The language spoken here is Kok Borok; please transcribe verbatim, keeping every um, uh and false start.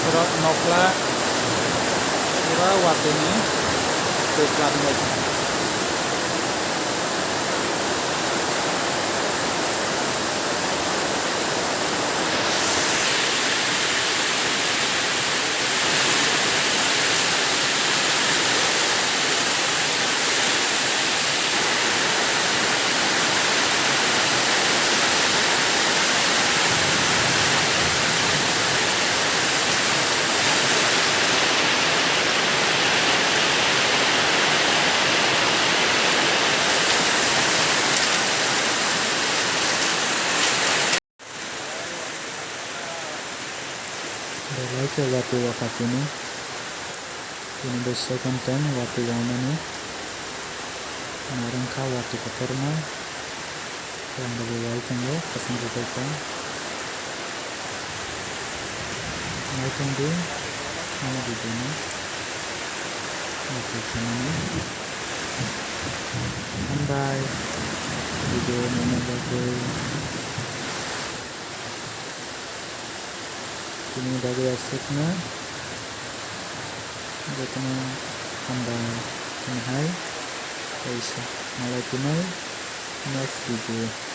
Borok nokla pura watwi ni twi kwlangwi. Belai khe watwi o kha chini. Chini bo second time watwi o mani. Narwkha watwi kotorma. Rang rwgwi wai tongo, kwchwng rwgwi tong. Nai tong di, ano video no. Watwi khaimani. Hambai. Video naina bagwi. Tini bagwi aswkno jotono hambai hwnwi hai kaisa malai tini next video.